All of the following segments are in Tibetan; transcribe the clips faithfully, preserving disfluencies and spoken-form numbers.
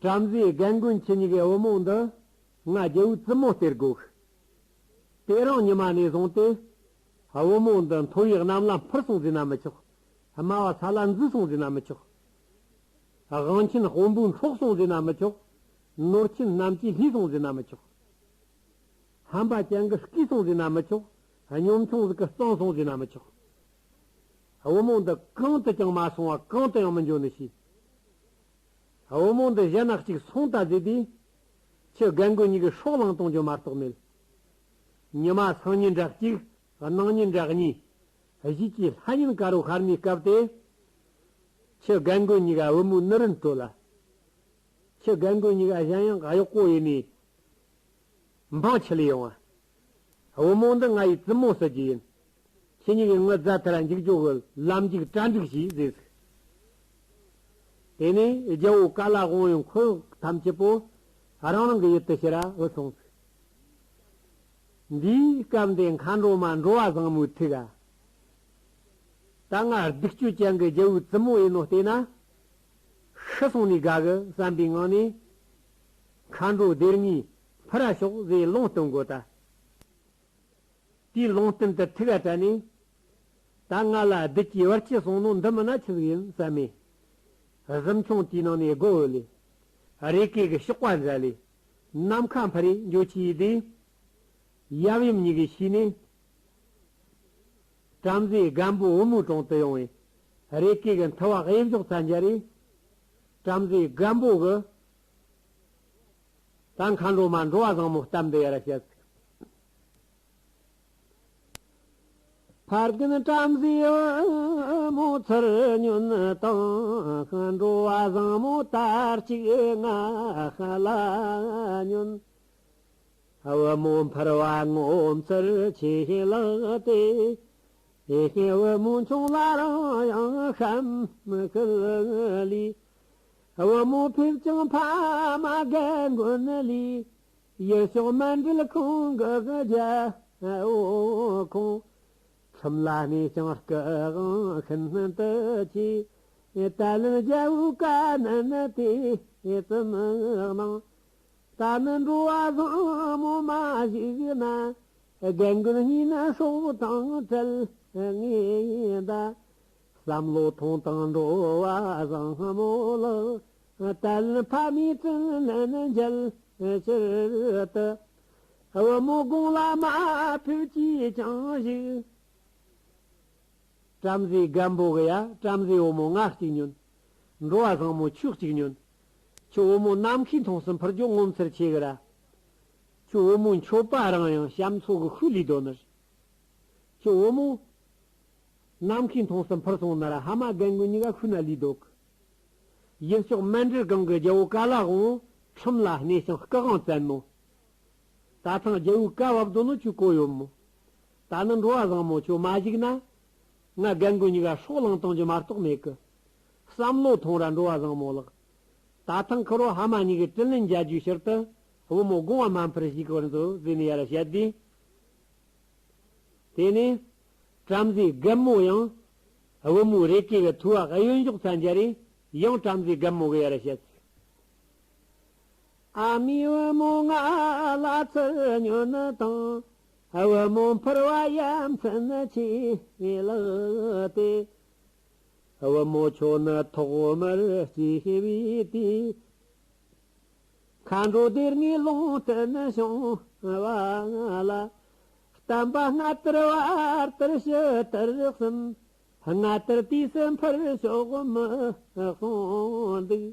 བྲམ་ཟེ་རྒན་རྒོན་ཁྱེད་གཉིས་ཀྱི་བུ་མོ་འདི་ང་རྒྱལ་བོའི་བཙུན་མོ་སྟེར་དགོས། དེ་རིང་ཉི་མ་ནས་བཟུང་སྟེ་བུ་མོ་འདི་མཐོ་བའི་གནམ་ལ་འཕུར་སོང་ཟེར་ན་མི་ཆོག། དམའ་བ་ས་ལ་འཛུལ་སོང་ཟེར་ན་མི་ཆོག། དབང་ཆེན་དཔོན་པོས་འཕྲོག་སོང་ཟེར་ན་མི་ཆོག། ནོར་ཆེན་རྣམས་ཀྱིས་བསླུས་སོང་ཟེར་ན་མི་ཆོག། ཧམ་པ་ཅན་གྱིས་བརྐུས་སོང་ཟེར་ན་མི་ཆོག། གཉོམ་ཆུང་ཟིག་གིས་བཏང་སོང་ཟེར་ན་མི་ཆོག། བུ་མོ་འདི་གང་དུ་ཀྱང་མ་སོང་བ། གང་དུ་ཡང་མི་འགྱོ་ནི་ཞིག། བུ་མོ་འདི་གཞན་ན་གཅིག་སོང་ད་ཟེར་དུས། ཁྱི་རྒན་རྒོན་གཉིས་ཀྱིས་སྲོག་བླངས་གཏོང་རྒྱུ་མ་གཏོགས་མེད། ཉི་མ་སང་ཉིན་འདྲ་གཅིག། གནངས་ཉིན་འདྲ་གཉིས། གཞིས་ཀྱི་ལྷ་ཉིན་དཀར་པོ་ཤར་ནི་སྐབས་དེ། ཁྱི་རྒན་རྒོན་གཉིས་ཀ་བུ་མོའི་ནུ་རིན་བྲོ་ལ། ཁྱི་རྒན་རྒོན་གཉིས་ཀ་གཞན་ཡང་གཡོག་པོ་ཡིན་ནི། འབངས་ཁྲིད་ལས་ཡོང་བ། བུ་མོ་འདི་ང་ཡི་བཙུན་མོ་ཟེར་རྒྱུ་ཡིན། ཁྱེད་གཉིས་ཀྱིས་ངའི་རྫ་མཐར་འཇུག་རྒྱུ་གི་ལམ་འཇུག་གྲ་འགྲིག་བྱོས་ཟེར། དེ་ནས་རྒྱལ་བོ་ཀ་ལ་དབང་པོའི་འཁོར་ཐམས་ཅད་པོ་རང་རང་གི་ཡུལ་དུ་ཕྱིར་ར་བུད་སོང་ཟིག། འདིའི་སྐབས་འདི་མཁའ་འགྲོ་མ་འགྲོ་བ་བཟང་མོའི་ཐུགས་ཀ། ད་ང་སྡིག་སྤྱོད་ཅན་གྱི་རྒྱལ་བོའི་བཙུན་མོ་ཡིན་ནོ་བལྟས་ན། ཤི་སོང་ནས་དགའ་གི་བསམ་པའི་ངང་ནས། མཁའ་འགྲོ་སྡེ་ལྔས་འཕུར་ར་ཤོག་ཟེར་ལུང་སྟོན་གོ་ད། དེའི་ལུང་སྟེང་དུ་ཐུགས་ཀ་དྲན་ནས། ད་ང་ལ་བདུད་ཀྱི་བར་ཆད་སོང་ནོ་འདི་མིན་ན་ཆི་ཟིག་ཡིན་བསམ་མས། གཟིམ་ཆུང་དེའི་ནང་ནས་སྒོ་བོས་ལས། རས་སྐེ་གི་གཤོག་པ་མཛད་ལས། ནམ་མཁའ་འཕུར་རེ་འགྱོ་ཆི་ཡི་དེ། ཡབ་ཡུམ་གཉིས་ཀྱིས་ཤེས་ནས། བྲམ་ཟེ་རྒན་པོ་བུ་མོའི་དྲུང་དུ་ཡོང་བས། རས་སྐེ་གི་མཐུ་བ་གཡས་འཇོག་ཚར་འཇལ་རེ། བྲམ་ཟེ་རྒན་པོ་གི། ད་མཁའ་འགྲོ་མ་འགྲོ་བ་བཟང་མོ་གཏམ་འདི་ཡར་བཤད་ཟིག། ཕ་རྒན་བྲམ་ཟེ་བུ་མོ་ཚུར་ཉོན་དང་། འགྲོ་བ་བཟང་མོ་དར་ཅིག་ང་ལ་ཉོན། བུ་མོ་འཕུར་བ་ངོ་མཚར་ཆེ་ལགས་ཏེ། བུ་མོ་མཆོང་ལ་རང་ཡང་གཤམ་ཁུལ་ལས། བུ་མོ་ཕེབས་ཀྱང་ཕ་མ་རྒན་རྒོན་ལས། ཡུལ་ཕྱོགས་མཎྜལ་ཁང་གི་རྒྱལ་པོ་ཁོང་། ཁྲིམས་ལ་གནས་ཤིང་སྐུ་དབང་ཤིན་ཏུ་ཆེ། དད་ལྡན་རྒྱལ་པོའི་བཀའ་ནན་ཏན་ཙམ་གནང་། ད་ནི་འགྲོ་བ་བཟང་མོ་མ་བཞུགས་ན། རྒན་རྒོན་གཉིས་ནི་སྲོག་དང་བྲལ་ངེས་གདའ། བསམ་བློ་ཐོངས་དང་འགྲོ་བ་བཟང་མོ་ལགས། དད་ལྡན་ཕ་མའི་དྲིན་ལན་འཇལ་ཕྱིར་དུ། བུ་མོ་དགུང་ལ་མ་ཕེབས་ཀྱིས་ཀྱང་བཞུགས། བྲམ་ཟེ་རྒན་པོ་གི་ཡ། བྲམ་ཟེ་བུ་མོ་ང་གཅིག་ཉོན། འགྲོ་བ་བཟང་མོ་ཁྱོད་གཅིག་ཉོན། ཁྱོད་བུ་མོ་ནམ་མཁའི་མཐོངས་སུ་འཕུར་རྒྱུ་ངོ་མཚར་ཆེ་གི་ར། ཁྱོད་བུ་མོའི་མཆོད་པ་རང་ཡང་བྱམས་མཚོ་གི་ཤུགས་ལས་ལྡོག་ནི་རེད། ཁྱོད་བུ་མོ་ནམ་མཁའི་མཐོངས་སུ་འཕུར་སོང་ན་ར་ཕ་མ་རྒན་རྒོན་གཉིས་ཀ་ཤུལ་ན་ལུས་འདུག། ཡུལ་ཕྱོགས་མཎྜལ་སྒང་གི་རྒྱལ་པོ་ཀ་ལ་དབང་པོ་ཁྲིམས་ལ་གནས་ཤིང་སྐུ་དབང་བཙན་ནོ། ད་ཐེངས་རྒྱལ་པོའི་བཀའ་བབས་འདུག་ནོ་ཁྱོད་གོ་ཡོད་མོ། ད་ནི་འགྲོ་བ་བཟང་མོ་ཁྱོད་མ་བཞུགས་ན། ང་རྒན་རྒོན་གཉིས་ཀ་སྲོག་བླངས་གཏོང་རྒྱུ་མ་གཏོགས་མེད་གི། བསམ་བློ་ཐོངས་ར་འགྲོ་བ་བཟང་མོ་ལགས། ད་ཐེངས་ཁུ་རོ་ཕ་མ་གཉིས་ཀྱི་དྲིན་ལན་འཇལ་རྒྱུའི་ཕྱིར་དུ། བུ་མོ་དགུང་བ་མ་འཕུར་བཞུགས་པར་མཛོད་ཟེར་ནས་ཡར་བཤད་དུས། དེ་ནས་བྲམ་ཟེ་རྒན་མོ་ཡང་བུ་མོའི་རེ་སྐེ་གི་ཐུ་བ་གཡོན་འཇོག་ཚར་འཇལ་རེ། ཡང་བྲམ་ཟེ་རྒན་མོ་གིས་ཡར་བཤད། ཨ་མའི་བུ་མོ་ང་ལ་ཚུར་ཉོན་དང་། བུ་མོ་འཕུར་བ་ཡ་མཚན་ཆེ་ལགས་ཏེ། བུ་མོ་ཁྱོད་ནི་ཐོག་མར་སྐྱེས་པའི་དུས། མཁའ་འགྲོ་སྡེ་ལྔའི་ལུང་བསྟན་བྱུང་བ་ལ། བསྟན་པ་སྔ་དར་བར་དར་ཕྱི་དར་གསུམ། སྔ་དར་དུས་སུ་འཕུར་ཕྱོགས་མི་གསུང་འདུག།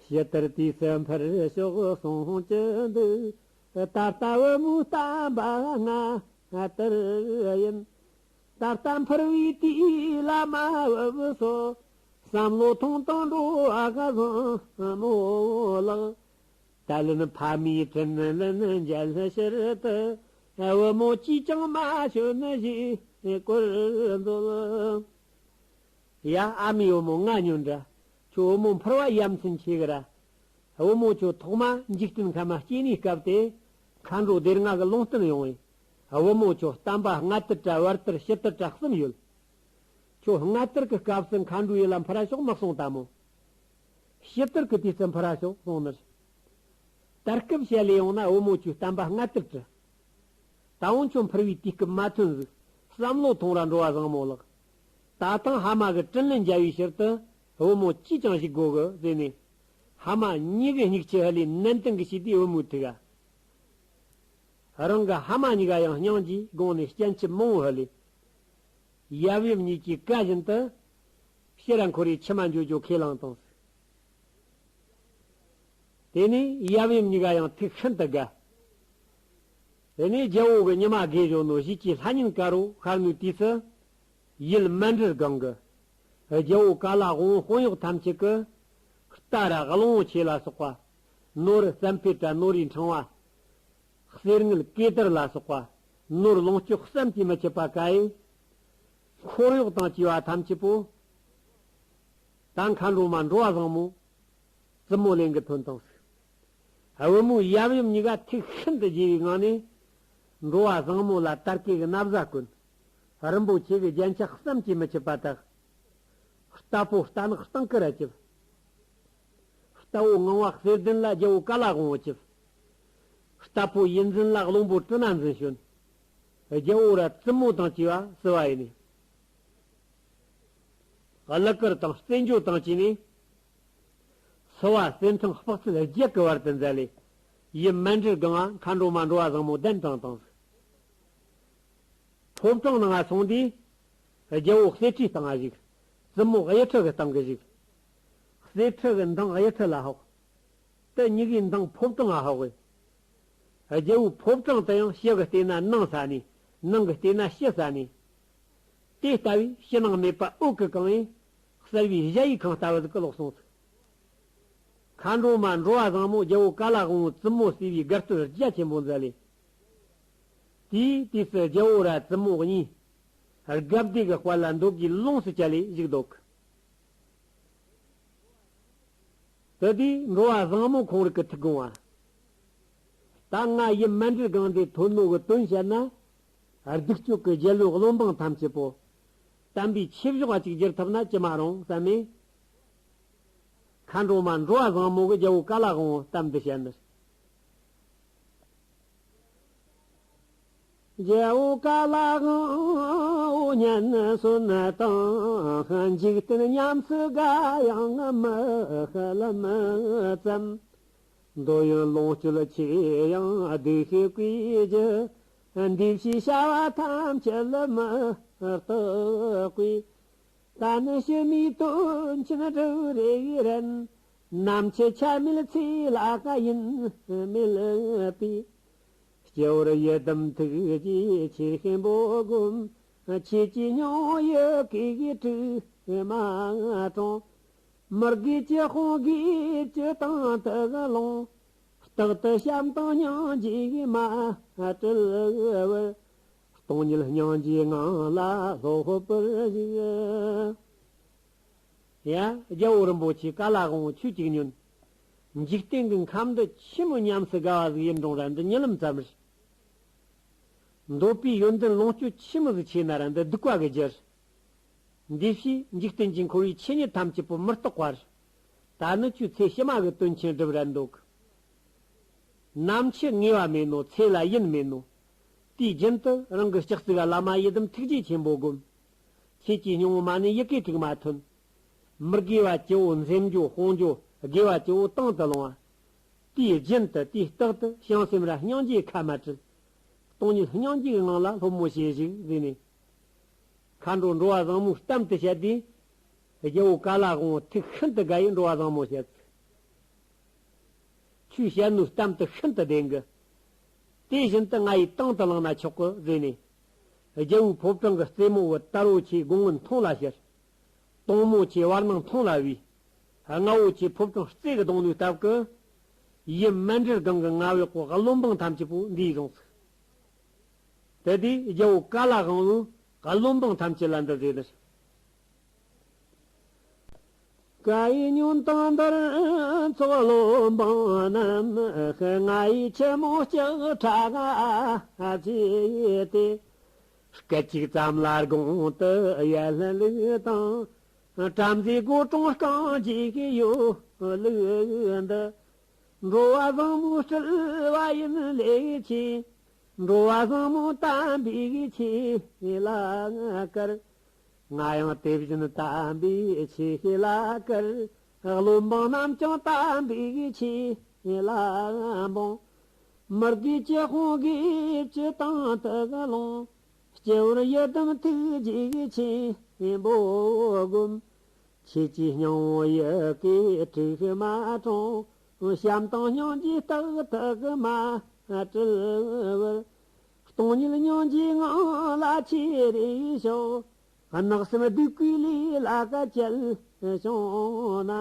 ཕྱི་དར་དུས་སུ་འཕུར་ཕྱོགས་གསུང་གི་འདུག། ད་ལྟ་བུ་མོའི་བསྟན་པ་སྔ་དར་ཡིན། ད་ལྟ་འཕུར་བའི་དུས་ལ་མ་བབས་སོ། བསམ་བློ་ཐོངས་དང་འགྲོ་བ་བཟང་མོ་ལགས། ད་ལན་ཕ་མའི་དྲིན་ལན་འཇལ་ཕྱིར་དུ། བུ་མོ་ཅིས་ཀྱང་མ་ཞོན་ཞེས་བཀོད་མཛོད། ཡ། ཨ་མའི་བུ་མོ་ང་ཉོན་དྲ། ཁྱོད་བུ་མོ་འཕུར་བ་ཡ་མཚན་ཆེ་གི་ར། བུ་མོ་ཁྱོད་ཐོག་མ་འཇིག་རྟེན་ཁམས་མ་སྐྱེས་ནས་སྐབས་དེ། མཁའ་འགྲོ་སྡེ་ལྔ་གི་ལུང་བསྟན་ཡོང་བས། བུ་མོ་ཁྱོད་བསྟན་པ་སྔ་དར་དྲ་བར་དར་ཕྱི་དར་དྲ་གསུམ་ཡོད། ཁྱོད་སྔ་དར་གི་སྐབས་སུ་མཁའ་འགྲོའི་ཡུལ་ལ་འཕུར་ར་ཤོག་མི་གསུང་ད་མོ། ཕྱི་དར་གི་དུས་སུ་འཕུར་ར་ཤོག་གསུངས་ནི། ད་སྐབས་བཤད་ལས་ཡོང་ན་བུ་མོ་ཁྱོད་བསྟན་པ་སྔ་དར་བྲི། ད་འོང་ཁྱོད་འཕུར་བའི་དུས་སྐབས་མ་ཐོན་ཟིག། བསམ་བློ་ཐོངས་ར་འགྲོ་བ་བཟང་མོ་ལགས། ད་ཐེངས་ཕ་མ་གི་དྲིན་ལན་འཇལ་བའི་ཕྱིར་དུ་བུ་མོ་ཅིས་ཀྱང་བཞུགས་དགོ་གི་ཟེར་ནས། ཕ་མ་གཉིས་ཀྱི་སྙིང་ཆུ་ཧ་ལས་ནན་ཏན་གྱིས་བྱས་ཏེ་བུ་མོའི་ཐུགས་ཨ། རང་གི་ཕ་མ་གཉིས་ཀ་ཡང་སྙིང་རྗེའི་དགོངས་ནས་སྤྱན་ཆབ་མང་བོ་ཧ་ལས། ཡབ་ཡུམ་གཉིས་ཀྱི་བཀའ་བཞིན་དུ་ཕྱིར་ར་འཁོར་རེ་ཁྱིམ་མ་འགྱོ་རྒྱུ་ཁས་བླངས་བཏང་། དེ་ནས་ཡབ་ཡུམ་གཉིས་ཀ་ཡང་ཐུགས་ཤིན་ཏུ་དགའ། དེ་ནས་རྒྱལ་པོ་གི་ཉི་མ་དགེ་བཞོན་ནོ་གཞིས་ཀྱི་ལྷ་ཉིན་དཀར་པོ་ཤར་ནུས་དུས་སུ། ཡུལ་མཎྜལ་སྒང་གི་རྒྱལ་པོ་ཀ་ལ་དབང་པོ་དཔོན་གཡོག་ཐམས་ཅད་ཀྱི་རྟ་ར་གླང་པོ་ཆེ་ལ་སོགས་པ། ནོར་བསམ་འཕེལ་དྲ་ནོར་རིའི་འཕྲེང་བ། གསེར་དངུལ་གོས་དར་ལ་སོགས་པ། ནོར་ལོངས་སྤྱོད་བསམ་གྱིས་མི་ཁྱབ་པ་ག་ཡེ། འཁོར་གཡོག་དང་བཅས་པ་ཐམས་ཅད་པོ། ད་མཁའ་འགྲོ་མ་འགྲོ་བ་བཟང་མོ། བཙུན་མོ་ལེན་གི་ཐོན་བཏང་ཟིག། བུ་མོའི་ཡབ་ཡུམ་གཉིས་ཀ་ཐུགས་ཤིན་ཏུ་དགྱེས་པའི་ངང་ནས། འགྲོ་བ་བཟང་མོ་ལ་དར་གོས་ཀྱི་ན་བཟའ་གོན། རིན་པོ་ཆེ་གི་རྒྱན་ཆ་བསམ་གྱིས་མི་ཁྱབ་པ་དག། རྟ་ཕོ་རྟ་ནག་སྟག་དཀར་ར་བཅིབས། རྟ་བོ་ངང་པ་གསེར་ལྡན་ལ་རྒྱལ་པོ་ཀ་ལ་དབང་པོ་བཅིབས། རྟ་ཕོ་ཡིད་འཛིན་ལ་བློན་པོ་གྲི་ན་འཛིན་བྱོན། རྒྱལ་པོ་ར་བཙུན་མོ་དང་བཅས་པ་བསུ་བ་ཡིན་ནས། གླུ་གར་དང་རྩེད་འཇོ་དང་བཅས་ནས། བསུ་བ་གསེར་ཕྲེང་དཔག་ཚད་བརྒྱད་ཀྱི་བར་དུ་མཛད་ལས། ཡུལ་མཎྜལ་སྒང་ང་མཁའ་འགྲོ་མ་འགྲོ་བ་བཟང་མོ་གདན་དྲངས་བཏང་ཟིག། ཕོ་བྲང་ནང་ང་སོང་དུས། རྒྱལ་པོ་གསེར་ཁྲིའི་སྟེང་ང་བཞུགས། བཙུན་མོ་གཡུ་ཁྲི་གི་སྟེང་གི་བཞུགས། གསེར་ཁྲི་གི་མདངས་གཡུ་ཁྲི་ལ་ཕོག། དེ་གཉིས་ཀའི་མདངས་ཕོ་བྲང་ང་ཕོག་གི། རྒྱལ་པོའི་ཕོ་བྲང་དུ་ཡང་ཕྱི་གི་བལྟས་ན་ནང་ཟ་ནས། ནང་གི་བལྟས་ན་ཕྱི་ཟ་ནས། དེ་ལྟ་བུའི་ཕྱི་ནང་མེད་པ་འོད་ཀྱིས་གང་བའི་གསལ་བའི་གཞལ་ཡས་ཁང་ལྟ་བུ་ཟིག་གི་ལོག་སོང་ཟིག། མཁའ་འགྲོ་མ་འགྲོ་བ་བཟང་མོ་རྒྱལ་པོ་ཀ་ལ་དབང་པོ་བཙུན་མོ་བསུ་བའི་དགའ་སྟོན་རྒྱ་ཆེན་པོ་མཛད་ལས། དེའི་དུས་སུ་རྒྱལ་པོ་ར་བཙུན་མོ་གཉིས་དགའ་བདེ་གི་དཔལ་ལ་འདོད་དགུའི་ལོངས་སུ་སྤྱད་ལས་བཞུགས་འདུག། དེ་དུས་འགྲོ་བ་བཟང་མོ་ཁོང་རིག་གི་ཐུགས་དགོངས་པ། ད་ང་ཡུལ་མཎྜལ་སྒང་འདི་ཐོན་ནོ་གི་དོན་བཤད་ན། སྡིག་སྤྱོད་ཀྱི་རྒྱལ་པོའི་བློན་འབངས་ཐམས་ཅད་པོ། དམ་པའི་ཆོས་བཞག་པ་ཅིག་བསྒྱུར་ཐུབ་ན་ཅི་མ་རུང་བསམ་མེ། མཁའ་འགྲོ་མ་འགྲོ་བ་བཟང་མོ་གི་རྒྱལ་པོ་ཀ་ལ་དབང་པོ་གཏམ་འདི་བཤད་ནི། རྒྱལ་པོ་ཀ་ལ་དབང་པོ་སྙན་གསོན་དང་། འཇིག་རྟེན་ཉམས་སུ་དགའ་ཡང་མི་ལམ་ཙམ། འདོད་ཡོན་ལོངས་སྤྱོད་ཆེ་ཡང་སྡིག་ཤོས་ཀུན་གྱི། འདི་ཕྱིའི་བྱ་བ་ཐམས་ཅད་མི་རྟག་པས། ད་ནི་ཕྱི་མའི་དོན་ཆེན་སྒྲུབ་རེ་རན། ནམ་འཆི་ཆ་མེད་ཚེ་ལ་ཡིན་མེད་པའི། སྤྱི་བོར་ཡི་དམ་ཐུགས་རྗེ་ཆེ་ཆེན་པོ་བསྒོམ། ཆོས་ཀྱི་སྙིང་ཡི་གེ་གིས་དྲུག་མ་དྲོངས། མི་དགེ་བཅུ་སྤོང་དགེ་བཅུ་དང་དུ་ལོངས། རྟག་ཏུ་བྱམས་དང་སྙིང་རྗེས་མ་བཀྲུལ་བར། སྟོང་ཉིད་སྙིང་རྗེའི་ངང་ལ་སློབ་པར་བྱེད། ཡ། རྒྱལ་པོ་རིན་པོ་ཆེ་ཀ་ལ་དབང་པོ་ཁྱོད་ཅིག་ཉོན། འཇིག་རྟེན་གྱི་ཁམས་འདི་ཆི་མོ་ཉམས་སུ་དགའ་བ་ཟིག་ཡིན་རུང་ར་འདི་གཉིད་ལམ་ཙམ་རེད། འདོད་པའི་ཡོན་ཏན་ལོངས་སྤྱོད་ཆི་མོ་ཟིག་ཆེ་ན་ར་འདི་སྡིག་པ་གི་རྒྱུ་རེད། འདི་ཕྱིའི་འཇིག་རྟེན་གྱི་འཁོར་བའི་ཆོས་ཉིད་ཐམས་ཅད་པོ་མི་རྟག་པ་རེད། ད་ནི་ཁྱོད་ཚེ་ཕྱི་མ་གི་དོན་ཆེན་སྒྲུབ་རན་འདུག། ནམ་འཆི་ངེས་པ་མེད་ནོ། ཚེ་ལ་ཡིན་མེད་ནོ། དུས་རྒྱུན་དུ་རང་གི་སྤྱི་གཙུག་བླ་མ་ཡི་དམ་ཐུགས་རྗེ་ཆེན་པོ་བསྒོམ། ཁྱེད་ཀྱི་སྙིང་པོ་མ་ནི་ཡི་གེ་དྲུག་མ་ཐོན། མི་དགེ་བ་བཅུ་བོ་འཛེམ་རྒྱུ་སྤོང་རྒྱུ། དགེ་བ་བཅུ་བོ་དང་དུ་བླང་བ། དུས་རྒྱུན་དུ་དུས་རྟག་ཏུ་བྱང་སེམས་ར་སྙིང་རྗེ་ཁ་མ་བྲལ། སྟོང་ཉིད་སྙིང་རྗེའི་ངང་ལ་སློབ་མོ་བྱེད་ཞིག་ཟེར་ནས། མཁའ་འགྲོ་འགྲོ་བ་བཟང་མོའི་གཏམ་དེ་བཤད་དུས། རྒྱལ་པོ་ཀ་ལ་དབང་པོ་ཐུགས་ཤིན་ཏུ་དགའ་ཡིས་འགྲོ་བ་བཟང་མོ་བཤད། ཁྱོས་བཤད་ནོའི་གཏམ་དེ་ཤིན་ཏུ་བདེན་གི། དེ་བཞིན་དུ་ང་ཡི་དང་དུ་བླངས་ན་ཆོག་གི་ཟེར་ནས། རྒྱལ་པོའི་ཕོ་བྲང་གི་རྩེ་མོ་བོ་དར་པོ་ཆེའི་དགུང་སྔོན་མཐོང་ལ་ཕྱར། དོང་མོ་ཆེའི་བར་སྣང་མཐོང་ལ་བུས། རྔ་བོ་ཆེའི་ཕོ་བྲང་རྩེ་གི་གདོང་ལུས་སྟབས་ཀྱིས། ཡུལ་མཎྜལ་སྒང་གི་རྔ་བོའི་སྐོར་བློན་འབངས་ཐམས་ཅད་པོ་འདིའི་བཟུང་ཚུལ། དེ་དུས་རྒྱལ་པོ་ཀ་ལ་དབང་པོས་བློན་འབངས་ཐམས་ཅད་ལ་འདི་ཟེར་ནས། བཀའ་ཡིས་ཉོན་དང་འདིར་འཚོགས་བློན་འབངས་རྣམས། ང་ཡི་ཆུ་མོ་ལྕགས་ཁྲ་ང་བྱས་ཏེ། སྐད་ཅིག་ཙམ་ལ་དགུང་དུ་ཡལ་ལུགས་དང་། བྲམ་ཟེ་སྒོ་དྲུང་རྐང་གཅིག་ཡོད་ལུགས་འདི། འགྲོ་བ་བཟང་མོའི་སྤྲུལ་བ་ཡིན་ལེགས་ཆེ། འགྲོ་བ་བཟང་མོ་དམ་པའི་ཆོས་ལ་བཀར། ང་ཡང་དེ་བཞིན་དམ་པའི་ཆོས་ལ་བཀར། བློན་འབངས་རྣམས་ཀྱང་དམ་པའི་ཆོས་ལ་འབངས། མི་དགེ་བཅུ་སྤོང་དགེ་བཅུ་དང་དུ་ལོངས། སྤྱི་བོར་ཡི་དམ་ཐུགས་རྗེ་ཆེན་པོ་བསྒོམ། ཆོས་ཀྱི་སྙིང་པོ་ཡི་གེ་དྲུག་མ་དྲོངས། བྱམས་དང་སྙིང་རྗེ་རྟག་ཏུ་མ་བྲལ་བར། སྟོང་ཉིད་སྙིང་རྗེའི་ངང་ལ་ཆེར་ཞོག། གནག་སེམས་སྡིག་པའི་ལས་ལ་བཅད་བྱུང་ན།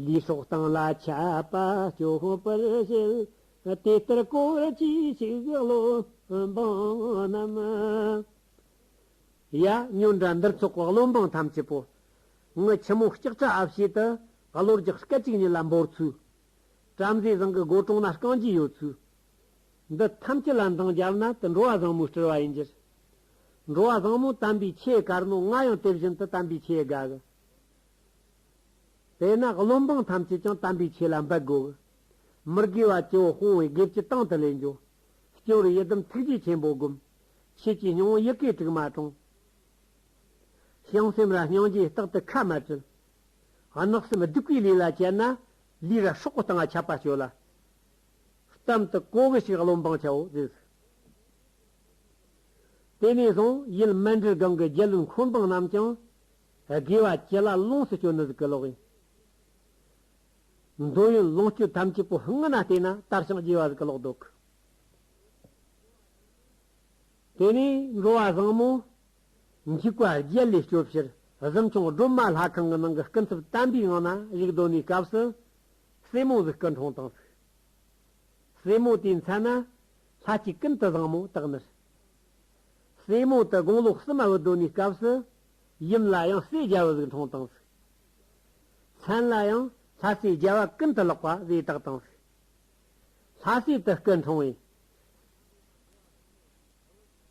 ལུས་སྲོག་གཏིང་ལ་ཆད་པ་གཅོད་པར་བྱེད། དེ་ལྟར་གོ་བར་གྱིས་ཤིག་བློན་འབངས་རྣམས། ཡ། ཉོན་དྲ་འདིར་ཚོགས་པའི་བློན་འབངས་ཐམས་ཅད་པོ། ངི་ཆུ་མོ་ལྕགས་ཁྲ་ཨ་ཕྱེད་དུ་གློ་རྒྱག་སྐད་ཅིག་ཉིད་ལ་འབོར་ཚུལ། བྲམ་ཟེ་བཟང་གི་སྒོ་དྲུང་ན་རྐང་གཅིག་ཡོད་ཚུལ། འདི་ཐམས་ཅད་ལ་འདང་བརྒྱབ་ན་དེ་འགྲོ་བ་བཟང་མོའི་སྤྲུལ་བ་ཡིན་གྱི། འགྲོ་བ་བཟང་མོ་དམ་པའི་ཆོས་དཀར་ནོ། ང་ཡང་དེ་བཞིན་དུ་དམ་པའི་ཆོས་དགའ་གི། དེས་ན་བློན་འབངས་ཐམས་ཅད་ཀྱང་དམ་པའི་ཆོས་ལ་འབད་དགོས་གི། མི་དགེ་བ་བཅུ་སྤོང་བའི་དགེ་བཅུ་དང་དུ་ལེན་རྒྱུ། སྤྱི་བོར་ཡི་དམ་ཐུགས་རྗེ་ཆེན་པོ་བསྒོམ། ཆོས་ཀྱི་སྙིང་པོ་ཡི་གེ་དྲུག་མ་དྲོངས། བྱང་སེམས་ར་སྙིང་རྗེ་རྟག་ཏུ་ཁ་མ་བྲལ། གནག་སེམས་སྡིག་པའི་ལས་ལ་བཅད་ན། ལུས་ར་སྲོག་གི་སྟེང་ང་ཆད་པ་གཅོད་ལ། གཏམ་དུ་གོ་གི་ཞིག་བློན་འབངས་ཆ་བོ་ཟེར། དེ་ནས་བཟུང་ཡུལ་མཎྜལ་སྒང་གི་རྒྱལ་བློན་འཁོར་འབངས་རྣམས་ཀྱང་དགེ་བ་ཅི་ལ་ལོངས་སུ་སྤྱོད་ནི་ཟིག་གི་ལོག་ཡིན། འདོད་ཡོན་ལོངས་སྤྱོད་ཐམས་ཅད་པོ་སྔོན་ན་བལྟས་ན་དར་ཞིང་རྒྱས་པ་ཟིག་གི་ལོག་འདུག། དེ་ནས་འགྲོ་བ་བཟང་མོ་འཇིགས་པ་བརྒྱད་ལས་སྐྱོབ་ཕྱིར་གཟིམ་ཆུང་སྒྲོལ་མ་ལྷ་ཁང་གི་ནང་གི་སྐུ་ཚབ་དམ་པའི་ངང་ན་བཞུགས་སྡོད་ནས་སྐབས་སུ། སྲས་མོ་ཟིག་སྐུ་འཁྲུངས་བཏང་ཟིག། སྲས་མོ་དེའི་མཚན་ན་ལྷ་ཆོས་ཀུན་ཏུ་བཟང་མོ་བཏགས་ནི། སྲས་མོ་དེ་དགུང་ལོ་གསུམ་བུད་སྡོད་ནས་སྐབས་སུ། ཡུམ་ལ་ཡང་སྲས་རྒྱལ་བུ་ཟིག་འཁྲུངས་བཏང་ཟིག། མཚན་ལ་ཡང་ལྷ་སྲས་རྒྱལ་བ་ཀུན་ཏུ་ལེགས་པ་ཟེར་བཏགས་བཏང་ཟིག། ལྷ་སྲས་དེ་སྐུ་འཁྲུངས་བས།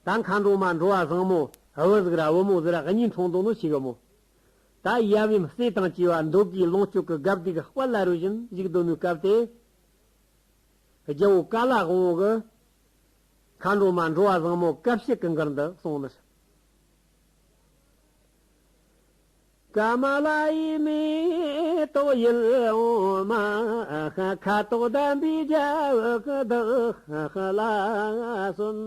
ད་མཁའ་འགྲོ་མ་འགྲོ་བ་བཟང་མོ་བུ་ཟིག་ར་བུ་མོ་ཟིག་ར་གཉིས་འཁྲུངས་འདུག་ནོ་ཞིག་གི་མོ། ད་ཡབ་ཡུམ་སྲས་དང་བཅས་པ་འདོད་དགུའི་ལོངས་སྤྱོད་ཀྱི་དགའ་སྡུག་གི་དཔལ་ལ་རོལ་བཞིན་བཞུགས་སྡོད་ནོའི་སྐབས་དེ། རྒྱལ་པོ་ཀ་ལ་དབང་པོ་གིས་མཁའ་འགྲོ་མ་འགྲོ་བ་བཟང་མོ་གབ་བྱེད་ཀྱི་མགུར་འདི་གསུངས་ནས། ཀ་མ་ལ་ཡི་མེ་ཏོག་ཡིད་འོང་མ། ཁ་དོག་ལྡན་པའི་རྒྱལ་བུ་གི་བདག་ལ་གསོན།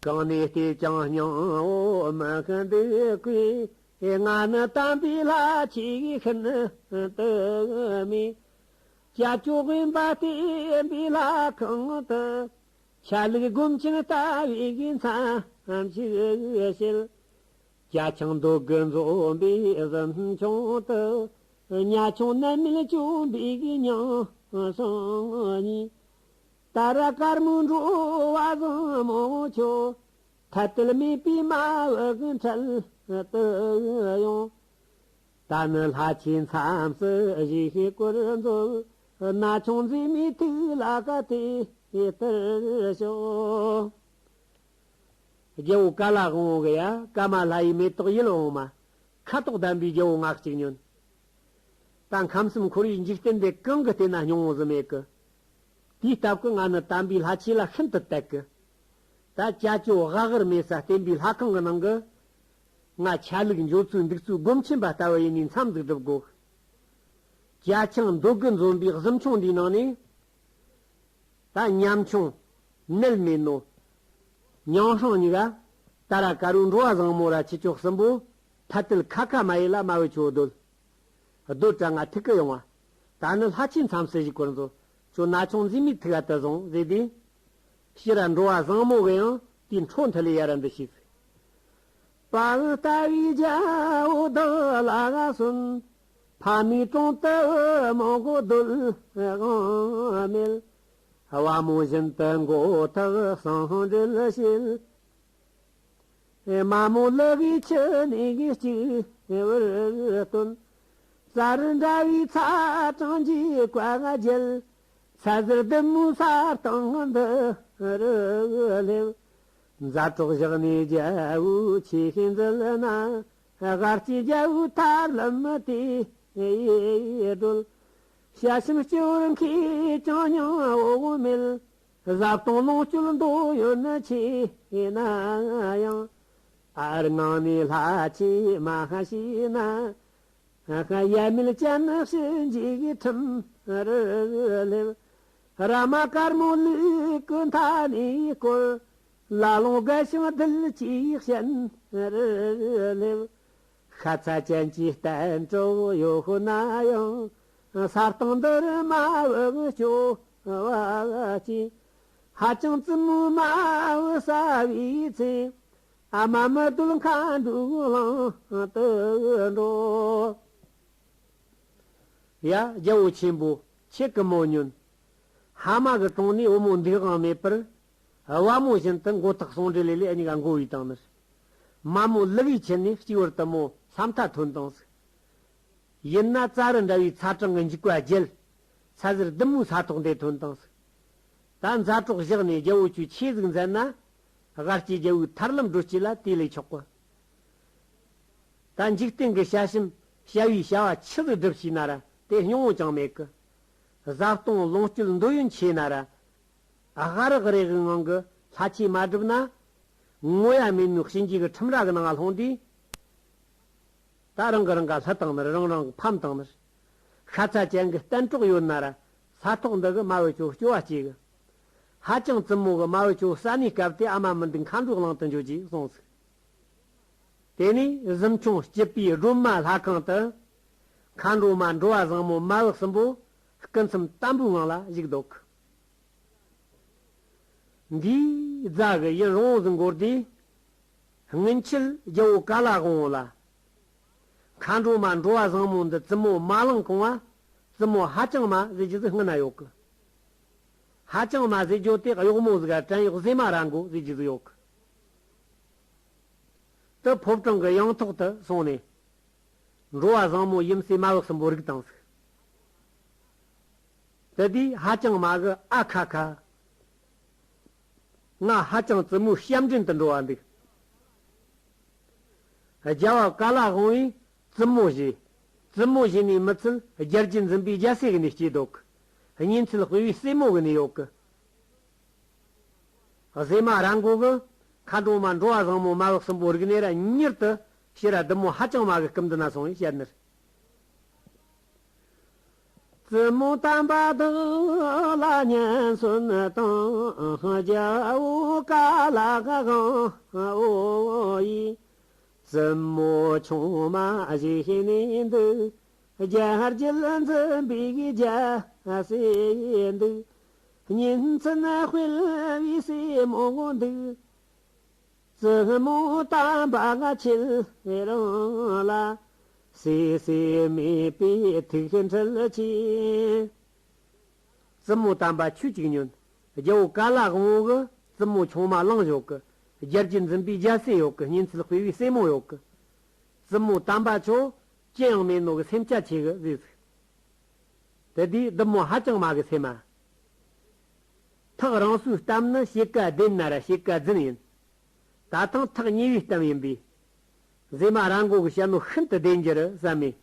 གང་ནས་བལྟས་ཀྱང་སྙིང་པོ་མི་འདུག་གི། ང་ནི་དམ་པའི་ལྷ་ཆོས་ཤིན་ཏུ་མོས། ཅ་ཅོ་དབེན་པ་བསྟེན་པའི་ལྷ་ཁང་དུ། ཆ་ལུགས་སྒོམ་ཆེན་ལྟ་བུའི་གི་མཚམས་ཤིག་བྱེད། ཅ་ཆང་འདོད་དགུ་འཛོམས་པའི་གཟིམ་ཆུང་དུ། ཉ་ཆུང་ནད་མེད་བཅོམ་པའི་གི་མྱང་སྲང་གཉིས། ད་ར་དཀར་མོ་འགྲོ་བ་བཟང་མོ་ཁྱོད། ཐ་དད་མེད་པའི་མ་བུ་གི་འཕྲལ་དུ་ཡོང་། ད་ནི་ལྷ་ཆོས་མཚམས་སུ་བཞེས་ཤིང་བཀུར་མཛོད། ན་ཆུང་མཛེས་མའི་ཐུགས་ལ་ག་དེ་ལྟར་ཞོག། རྒྱལ་པོ་ཀ་ལ་དབང་པོ་གི་ཡ་ཀ་མ་ལ་ཡི་མེ་ཏོག་ཡིད་འོང་མ། ཁ་དོག་ལྡན་པའི་རྒྱལ་པོ་ང་གཅིག་ཉོན། ད་ཁམས་གསུམ་འཁོར་བའི་འཇིག་རྟེན་འདི་གང་གི་སྟེང་ན་སྙིང་པོ་ཟིག་མེད་གི། དེའི་སྟབས་ཀྱིས་ང་ནི་དམ་པའི་ལྷ་ཆོས་ལ་ཤིན་ཏུ་དད་གི། ད་ཅ་ཅོ་ཨ་གར་མེ་ས་བསྟན་པའི་ལྷ་ཁང་གི་ནང་གི། ང་ཆ་ལུགས་འཇོག་ཚུལ་འདུག་ཚུལ་སྒོམ་ཆེན་པ་ལྟ་བུ་ཡིན་ནས་མཚམས་འདུག་སྒྲུབ་དགོས། ཅ་ཆང་འདོད་དགུ་འཛོམས་པའི་གཟིམ་ཆུང་འདིའི་ནང་ནས། ད་ཉམ་ཆུང་། ནད་མེད་ནོ། མྱང་སྲང་གཉིས་ཀ། ད་ར་དཀར་པོ་འགྲོ་བ་བཟང་མོ་ར་ཁྱེད་ཆོ་གསུམ་པོ། ཐ་དད་ཁ་ཁ་མ་ཡིན་ལ་མ་བུ་ཆོ་སྡོད། སྡོད་དྲ་ང་ཐུག་གི་ཡོང་བ། ད་ནི་ལྷ་ཆོས་མཚམས་སུ་བཞུགས་པར་མཛོད། ཁྱོད་ན་ཆུང་མཛེས་མའི་ཐུགས་ཨ་ཏི་བཟུང་ཟེར་དུས། ཕྱིར་ར་འགྲོ་བ་བཟང་མོ་གིས་ཡང་དེའི་འཕྲོ་མཐུད་ལས་ཡ་ར་འདི་ཞིག། དཔའ་བོ་ལྟ་བུའི་རྒྱལ་པོ་བདག་ལ་གསོན། ཕ་མའི་དྲུང་དུ་མོ་གོ་སྡོད་དབང་མེད། དབའ་མོ་བཞིན་དུ་མགོ་ཐག་ཟུང་འབྲེལ་བྱེད། མ་མོ་ལུ་གིས་ཁྱི་ནས་གཅིག་བུར་སྟོན། རྩྭ་རི་འདྲ་བའི་ཚ་གྲང་གི་བཀའ་བརྒྱད། ཚ་ཟེར་བདུད་མོའི་ས་སྟེང་འདི་རུ་སླེབས། མཛའ་གྲོགས་བཞག་ནས་རྒྱལ་པོའི་ཆོས་བཤད་མཛད་ན། སྒར་གྱི་རྒྱལ་པོའི་ཐར་ལམ་དེ་སྒྲོལ། ཞལ་ཆེམས་སྤྱི་བོར་མཁས་ཀྱང་མྱང་འོག་མེད། བཟའ་བཏུང་ལོངས་སྤྱོད་འདོད་ཡོན་ཆེ་ན་ཡང་། ཨར་ངང་ནས་ལྷ་ཆོས་མ་ཤེས་ན། ཡ་མེད་ཅན་ཞི་འཇིགས་ཁྲིམས་རུ་སླེབས། ར་མ་དཀར་མོ་ལུག་གི་མཐའ་ནས་བསྐོར། ལ་ལུང་རྒད་ཞིང་རྡུལ་གྱིས་ཞན་རུ་སླེབས། ཤ་ཚ་ཅན་གྱི་གཏན་གྲོགས་ཡོད་ན་ཡང་། ས་སྟེང་འདིར་མ་བུ་སྐྱོ་བ་ཅི། ཧ་ཅང་བཙུན་མོ་མ་བུ་ཟ་བའི་ཚེ། ཨ་མ་མི་སྡོད་མཁའ་འགྲོའི་གླིང་དུ་འགྲོ། ཡ། རྒྱལ་པོ་ཆེན་པོ་ཁྱེད་ཀྱི་མོ་ཉོན། ཧ་མ་གི་དྲུང་ནས་བུ་མོ་འདུག་དབང་མེད་པར། བ་མོ་བཞིན་དུ་མགོ་ཐག་ཟུང་འབྲེལ་ལས་ལས་གཉིས་ཀ་མགོ་བོས་བཏང་ནི། མ་མོ་ལུག་གི་ཁྱེར་ནས་གཅིག་བར་དུ་མོ་ས་མཐའ་ཐོན་བཏང་ཟིག། ཡིན་ན་རྩྭ་རུ་འདྲ་བའི་ཚ་གྲང་གི་འཇིགས་པ་བརྒྱལ། ཚ་ཟེར་བདུད་མོའི་ས་ཐོག་འདེད་ཐོན་བཏང་ཟིག། ད་མཛའ་གྲོགས་བཞག་ནས་རྒྱལ་པོ་ཁྱོད་ཆོས་ཟིག་མཛད་ན། སྒར་གྱི་རྒྱལ་པོའི་ཐར་ལམ་སྒྲོལ་བྱེད་ལ་དེ་ལས་ཆོག་གི། ད་འཇིག་རྟེན་གྱི་བྱ་ཞིམ་བྱ་བའི་བྱ་བ་ཆི་ཟིག་སྒྲུབ་ཤེས་ན་ར་དེ་སྙིང་བོ་ཅང་མེད་གི། བཟའ་བཏུང་ལོངས་སྤྱོད་འདོད་ཡོན་ཆེ་ན་ར། ཨ་ཧ་རག་རེ་གི་ངང་གི་ལྷ་ཆོས་མ་སྒྲུབ་ན། ངོ་ཡ་མེད་ནོ་གཤིན་རྗེ་གི་ཁྲིམས་ར་གི་ནང་ལྷུང་དུས། ད་རང་གི་རང་ག་ལྷ་བཏང་ནི་རེད། རང་རང་གི་ཕམ་བཏང་ནི་རེད། ཤ་ཚ་ཅན་གི་གཏན་གྲོགས་ཡོད་ན་ར། ས་ཐོག་འདི་གི་མ་བུ་ཅོ་སྐྱོ་བ་སྐྱེ་གི། ཧ་ཅང་བཙུན་མོ་གི་མ་བུ་ཅོ་ས་ནས་བསྐབས་ཏེ་ཨ་མ་མི་འདུག་མཁའ་འགྲོའི་གླིང་དུ་འགྲོ་རྒྱུ་གསུངས་ཟིག། དེ་ནས་གཟིམ་ཆུང་སྐྱིད་པའི་སྒྲོལ་མ་ལྷ་ཁང་དུ། མཁའ་འགྲོ་མ་འགྲོ་བ་བཟང་མོ་མ་བུ་གསུམ་པོ་སྐུ་མཚམས་དམ་པོའི་ངང་ལ་བཞུགས་འདུག། འདིའི་རྫ་གི་ཡུན་རིང་བོ་ཟིག་འགོར་དུས། སྔོན་ཆད་རྒྱལ་པོ་ཀ་ལ་དབང་པོ་ལ། མཁའ་འགྲོ་མ་འགྲོ་བ་བཟང་མོ་འདི་བཙུན་མོ་མ་བླངས་གོང་བ། བཙུན་མོ་ཧ་ཅང་མ་ཟེར་རྒྱུ་ཟིག་སྔུན་ན་ཡོད་གི། ཧ་ཅང་མ་ཟེར་རྒྱུ་དེ་གཡོག་མོ་ཟིག་ག་བྲན་གཡོག་ཟེ་མ་ར་མགོ་ཟེར་རྒྱུ་ཟིག་ཡོད་གི། དེ་ཕོ་བྲང་གི་ཡང་ཐོག་ཏུ་སོང་ནས། འགྲོ་བ་བཟང་མོ་ཡུམ་སྲས་མ་བུ་གསུམ་པོ་རིག་བཏང་ཟིག། དེ་དུས་ཧ་ཅང་མ་གི་ཨ་ཁ་ཁ། ང་ཧ་ཅང་བཙུན་མོའི་ཞབས་འདྲེན་དུ་འགྲོ་བ་འདུག། རྒྱལ་བ་ཀ་ལ་དབང་པོས་བཙུན་མོ་བཞེས། བཙུན་མོ་བཞེས་ནས་མི་ཚད་རྒྱལ་གྱི་འཛིན་པའི་རྒྱལ་སྲས་གི་ནས་སྐྱེས་འདུག། གཉེན་ཚད་དཔེ་བའི་སྲས་མོ་གི་ནས་ཡོད་གི། ཟེ་མ་ར་མགོ་གི་མཁའ་འགྲོ་མ་འགྲོ་བ་བཟང་མོ་མ་བུ་གསུམ་པོ་རིག་ནས་ར་མྱུར་དུ་ཕྱིར་ར་བདུད་མོ་ཧ་ཅང་མ་གི་སྐུ་མདུན་ན་སོང་བས་བཤད་ནི། བཙུན་མོ་དམ་པ་འདི་ལ་སྙན་གསོན་དང་། རྒྱལ་པོ་ཀ་ལ་དབང་པོ་ཡིས། བཙུན་མོ་ཆུང་མ་བཞེས་ནས་འདུག། རྒྱལ་གྱི་འཛིན་པའི་རྒྱལ་སྲས་འདུག། གཉེན་ཚན་སྤེལ་བའི་སྲས་མོ་འདུག། བཙུན་མོ་དམ་པ་ཁྱེད་རང་ལ། སྲས་སྲས་མེད་པའི་ཐུགས་འཁྲུལ་ཆེ། བཙུན་མོ་དམ་པ་ཁྱོད་ཅིག་ཉོན། རྒྱལ་པོ་ཀ་ལ་དབང་པོ་གི་བཙུན་མོ་ཆུང་མ་བླངས་ཡོད་གི། རྒྱལ་གྱི་འཛིན་པའི་རྒྱལ་སྲས་ཡོད་གི། གཉེན་ཚད་སྤེལ་བའི་སྲས་མོ་ཡོད་གི། བཙུན་མོ་དམ་པ་ཁྱོད་ཅི་ཡང་མེད་ནོ་གི་སེམས་ཆ་ཆེ་གི་ཟེར་ཟིག། དེ་དུས་བདུད་མོ་ཧ་ཅང་མ་གི་སེམས་མ། ཐག་རིང་སོའི་གཏམ་ནི་ཕྱེད་ཀ་བདེན་ན་ར་ཕྱེད་ཀ་རྫུན་ཡིན། ད་ཐེངས་ཐག་ཉེ་བའི་གཏམ་ཡིན་པས། ཟེ་མ་ར་མགོ་གི་བཤད་ནོ་ཤིན་ཏུ་བདེན་རྒྱུ་རེད་བསམ་མས།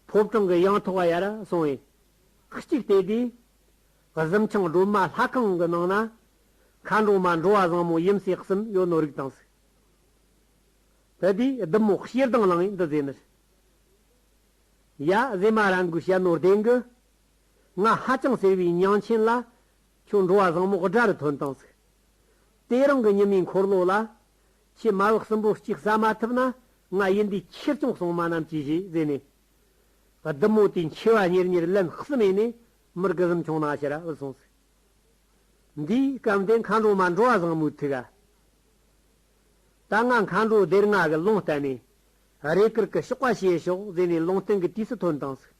ཕོ་བྲང་གི་ཡང་ཐོག་བ་ཡར་སོང་བས། གཅིག་བལྟས་དུས། གཟིམ་ཆུང་སྒྲོལ་མ་ལྷ་ཁང་གི་ནང་ན། མཁའ་འགྲོ་མ་འགྲོ་བ་བཟང་མོ་ཡུམ་སྲས་གསུམ་ཡོད་ནོ་རིག་བཏང་ཟིག། དེ་དུས་བདུད་མོ་ཞེ་སྡང་ལངས་ཡིན་འདི་ཟེར་ནི། ཡ། ཟེ་མ་ར་མགོའི་བཤད་ནོ་བདེན་གི། ང་ཧ་ཅང་ཟེར་བའི་མྱིང་ཆེན་ལ། ཁྱོད་འགྲོ་བ་བཟང་མོ་དགྲ་རུ་ཐོན་བཏང་ཟིག། དེ་རིང་གི་ཉི་མའི་འཁོར་ལོ་ལ། ཁྱེད་མ་བུ་གསུམ་པོ་གཅིག་ཟ་མ་ཐུབ་ན། ང་ཡིན་དུས་ཁྱེར་སྐྱོང་སོང་མ་ནམ་གྱིས་བཞེས་ཟེར་ནས། བདུད་མོ་དེའི་མཆེ་བ་ཉེར་ཉེར་ལན་གསུམ་ཡས་ནས་མི་དགུ་གཟིམ་ཆུང་ནང་ཕྱིར་བུད་སོང་ཟིག། འདིའི་སྐབས་འདི་མཁའ་འགྲོ་མ་འགྲོ་བ་བཟང་མོའི་ཐུགས་ཀ། ད་ང་མཁའ་འགྲོ་སྡེ་ལྔ་གི་ལུང་བསྟན་ནས། རེས་སྐུལ་གྱི་གཤོག་པ་བྱས་ཤོག་ཟེར་ནས་ལུང་བསྟན་གྱི་དུས་སུ་ཐོན་བཏང་ཟིག།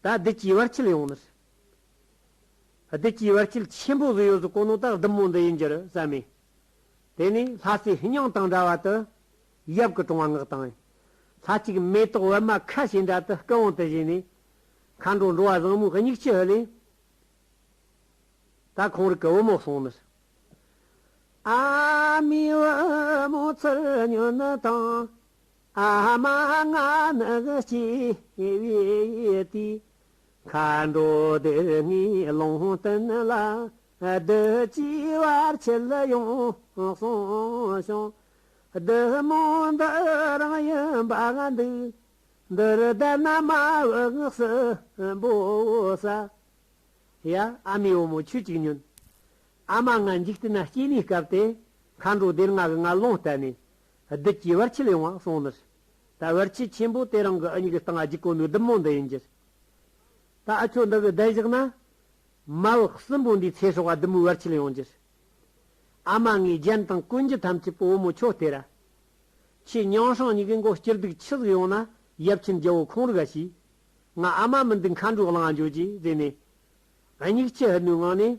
ད་བདུད་ཀྱི་བར་ཆད་ཡོང་ནི། བདུད་ཀྱི་བར་ཆད་ཆེན་པོ་ཟིག་ཡོད་ཟིག་གོ་ནོ་ད་བདུད་མོ་འདི་ཡིན་རྒྱུ་རེད་བསམ་མས། དེ་ནས་ལྷ་སྲས་སྙིང་དང་འདྲ་བ་དུ་ཡབ་ཀྱི་གྲོང་བ་མངགས་བཏང་། ལྷ་གཅིག་མེ་ཏོག་པད་མ་ཁ་ཞེ་འདྲ་དུ་སྐུ་བོང་དུ་བཞེས་ནས། མཁའ་འགྲོ་འགྲོ་བ་བཟང་མོའི་མྱིག་ཆུ་ཧུ་ལས། ད་ཁོང་རིགས་ཀྱི་བུ་མོ་གསུངས་ནི། ཨ་མའི་བུ་མོ་ཚུར་ཉོན་དང་། ཨ་མ་ང་ནི་སྐྱེས་པའི་དུས། མཁའ་འགྲོ་སྡེ་ལྔའི་ལུང་བསྟན་ལ། བདུད་ཀྱི་བར་ཆད་ཡོང་གསུངས་བྱུང་། བདུད་མོ་འདི་རང་ཡིན་པ་འདུག་འདིར་བསྡད་ན་མ་བུ་གསུམ་པོ་ཟ། ཡ། ཨ་མའི་བུ་མོ་ཁྱོད་ཅིག་ཉོན། ཨ་མ་ང་འཇིག་རྟེན་ན་སྐྱེས་ནས་སྐབས་དེ། མཁའ་འགྲོ་སྡེ་ལྔ་གིས་ང་ལུང་བསྟན་ནས། བདུད་ཀྱི་བར་ཆད་ཡོང་བ་གསུངས་ནི། ད་བར་ཆད་ཆེན་པོ་དེ་རང་གི་ཨ་མྱེས་ཀྱི་སྟེང་ང་འཇིག་གོ་ནོ་བདུད་མོ་འདི་ཡིན་རྒྱུ། ད་ཨ་ཁྱོད་འདི་གི་བསྡད་བཞག་ན། མ་བུ་གསུམ་པོ་འདིའི་ཚེ་སྲོག་ག་བདུད་མོའི་བར་ཆད་ཡོང་རྒྱུ། ཨ་མ་ངའི་རྒྱན་དང་གོན་རྒྱུ་ཐམས་ཅད་པོ་བུ་མོ་ཁྱོད་སྟེར་ར། ཁྱེད་མྱང་སྲང་གཉིས་ཀྱི་མགོ་སྐྱུར་སྡུག་ཆི་ཟིག་ཡོང་ན་ཡབ་ཆེན་རྒྱལ་བོ་ཁོང་རིག་ག་ཞུས། ང་ཨ་མ་མི་འདུག་མཁའ་འགྲོའི་གླིང་ང་འགྱོ་རྒྱུ་ཟེར་ནས། སྙིགས་ཆུ་ཧུད་ནོའི་ངང་ནས།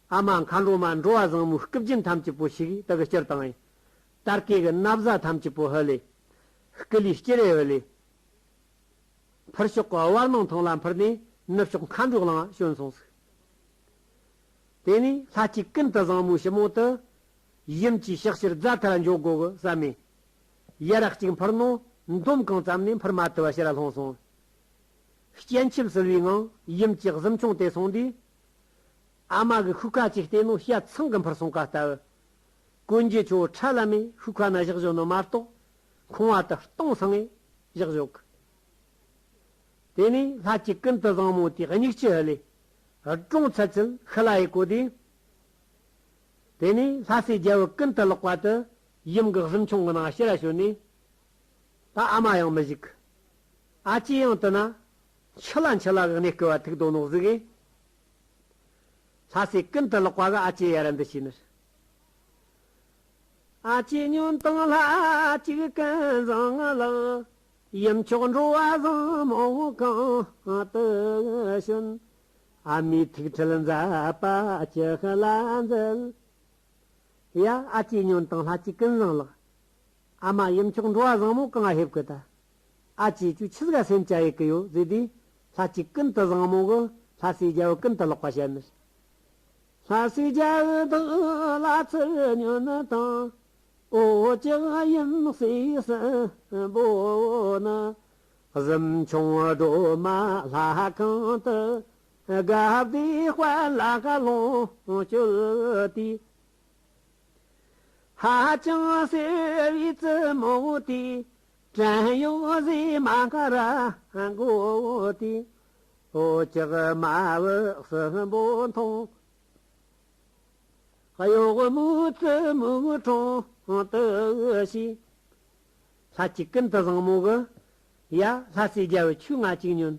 ཨ་མ་མཁའ་འགྲོ་མ་འགྲོ་བ་བཟང་མོའི་སྐུ་རྒྱན་ཐམས་ཅད་པོ་ཞིག་དེ་གི་སྐྱུར་བཏང་ངས། དར་གོས་གི་ན་བཟའ་ཐམས་ཅད་པོ་ཧུད་ལས། སྐུ་ལུས་སྐྱུ་རེ་ཧུད་ལས། ཕུར་ཤོག་གི་བར་སྣང་ཐང་ལ་འཕུར་ནས་ནུབ་ཕྱོགས་མཁའ་འགྲོའི་གླིང་ང་བྱོན་སོང་ཟིག་དེ་ནས་ལྷ་གཅིག་ཀུན་ཏུ་བཟང་མོའི་ཞི་མོ་དེ། ཡུམ་གྱི་ཕྱག་ཕྱིར་རྫ་མཐར་འགྱོ་དགོ་གི་བསམ་མེ། ཡར་ར་གཅིག་འཕུར་ནོ། འདོམ་གང་ཙམ་ནས་འཕུར་མ་ཐུབ་པ་ཕྱིར་ར་ལྷུང་སོང་། སྐྱེ་འཆི་བསིལ་བའི་ངང་ཡུམ་གྱི་གཟིམ་ཆུང་དེ་སོང་དུས། ཨ་མ་གི་ཤུགས་ཁ་ཅིག་བལྟས་ནོ་ཤ་ཚང་གི་འཕུར་སོང་ཀ་ལྟ་བུ། གོན་རྒྱུ་ཆོ་ཁྲ་ལམ་མེ་ཤུགས་ཁ་ན་བཞག་བཞག་ནོ་མ་གཏོགས། ཁང་བ་དེ་སྟོང་སང་ངེ་བཞག་བཞག་གི་དེ་ནས་ལྷ་གཅིག་ཀུན་ཏུ་བཟང་མོ་དེ་སྙིགས་ཆུ་ཧུད་ལས། སྒྲུང་ཚ་ཚུལ་ཤི་ལ་ཡི་གོ་དེ། དེ་ནས་ལྷ་སྲས་རྒྱལ་བུ་ཀུན་ཏུ་ལེགས་པ་དེ་ཡུམ་གྱི་གཟིམ་ཆུང་གི་ནང་ཕྱིར་ར་བྱོན་ནས། ད་ཨ་མ་ཡང་མི་བཞུགས། ཨ་ཅེ་ཡང་དེ་ན་འཆི་ལ་འཆི་ལ་གི་གནས་སྐབས་བ་ཐུག་དོ་ནོ་གཟིགས་གི་ལྷ་སྲས་ཀུན་ཏུ་ལེགས་པ་གིས་ཨ་ཅེ་ཡར་ར་འདི་བྱས་ནི། ཨ་ཅེ་ཉོན་དང་ལྷ་གཅིག་ཀུན་བཟང་ལགས། ཡུམ་མཆོག་འགྲོ་བ་བཟང་མོ་གང་དུ་བྱོན། ཨ་མའི་ཐུགས་ཁྲལ་མཛད་པ་ཅི་ལ་མཛད། ཡ། ཨ་ཅེ་ཉོན་དང་ལྷ་གཅིག་ཀུན་བཟང་ལགས། ཨ་མ་ཡུམ་མཆོག་འགྲོ་བ་བཟང་མོ་གང་ང་ཕེབས་གི་ད། ཨ་ཅེ་ཁྱོད་ཆི་ཟིག་ག་སེམས་ཅན་ཡེ་གི་ཡོད་ཟེར་དུས། ལྷ་གཅིག་ཀུན་ཏུ་བཟང་མོ་གིས་ལྷ་སྲས་རྒྱལ་བུ་ཀུན་ཏུ་ལེགས་པ་བཤད་ནི། ལྷ་སྲས་རྒྱལ་བུ་འདི་ལ་ཚུར་ཉོན་དང་། འོ་ཅག་ཡུམ་སྲས་གསུམ་པོ་ནི། གཟིམ་ཆུང་སྒྲོལ་མ་ལྷ་ཁང་དུ། དགའ་བདེའི་དཔལ་ལ་ལོངས་སྤྱོད་དེ། ཧ་ཅང་སེར་བའི་བཙུན་མོ་དེ། བྲན་གཡོག་བཟོས་མ་ཁ་ར་མགོ་དེ། འོ་ཅག་མ་བུ་གསུམ་པོ་མཐོང་། གཡོག་མོའི་བཙུན་མོའི་དྲུང་དུ་ཞུགས། ལྷ་གཅིག་ཀུན་ཏུ་བཟང་མོ་གིས། ཡ། ལྷ་སྲས་རྒྱལ་བུ་ཁྱོད་ང་གཅིག་ཉོན།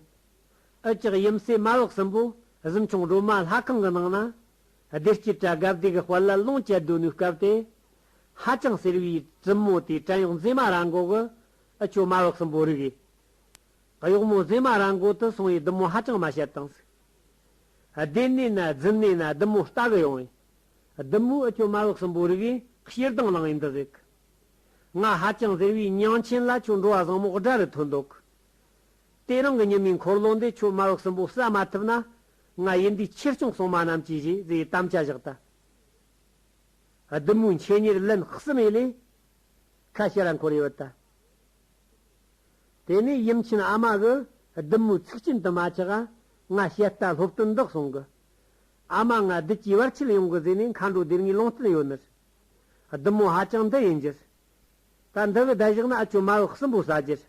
འུ་ཅག་ཡུམ་སྲས་མ་བུ་གསུམ་པོ་གཟིམ་ཆུང་སྒྲོལ་མ་ལྷ་ཁང་གི་ནང་ན། བདེ་སྐྱིད་དྲ་དགའ་བདེ་གི་དཔལ་ལ་ལོངས་སྤྱད་སྡོད་ནུས་སྐབས་དེ། ཧ་ཅང་སེར་བའི་བཙུན་མོ་དེ་བྲན་གཡོག་མཛེས་མ་ར་མགོ་གིས་འུ་ཆོ་མ་བུ་གསུམ་པོ་རིག་གི་གཡོག་མོ་མཛེས་མ་ར་མགོ་དེ་སོང་བའི་བདུད་མོ་ཧ་ཅང་མ་བཤད་བཏང་ཟིག་བདེན་ནས་ན་རྫུན་ནས་ན་བདུད་མོ་ལྟ་གི་ཡོང་བས། བདུད་མོས་འུ་ཆོ་མ་བུ་གསུམ་པོ་རིག་གི་ཞེ་སྡང་ལངས་ཡིན་འདི་ཟིག་ང་ཧ་ཅང་ཟེར་བའི་མྱིང་ཆེན་ལ་ཁྱོད་འགྲོ་བ་བཟང་མོ་དགྲ་རུ་ཐོན་འདུག་དེ་རིང་གི་ཉི་མའི་འཁོར་ལོ་འདི་ཁྱོད་མ་བུ་གསུམ་པོ་བསད་མ་ཐུབ་ན། ང་ཡིན་འདིའི་ཆེ་སྐྱོང་སྲུང་མ་རྣམས་ཀྱིས་བཞེས་ཟེར་དམ་བཅའ་བཞག་ད། བདུད་མོའི་མཆེད་གཉེར་ལན་གསུམ་ཡེ་ལས། ཁ་ཕྱིར་ར་འཁོར་ཡོད་ད། དེ་ནས་ཡུམ་ཆེན་ཨ་མ་གིས་བདུད་མོའི་ཚིག་རྐྱེན་དུ་མ་ཆགས། ང་བཤད་ལྟ་སློབ་སྟོན་འདི་གསུང་གི་ཨ་མ་ང་བདུད་ཀྱི་བར་ཆད་ཡོང་གི་ཟེར་ནས་མཁའ་འགྲོ་སྡེ་ལྔའི་ལུང་བསྟན་ཡོད་ནི། བདུད་མོ་ཧ་ཅང་འདི་ཡིན་རྒྱུ། ད་འདི་གི་བསྡད་བཞག་ན་འུ་ཆོ་མ་བུ་གསུམ་པོ་ཟ་རྒྱུ།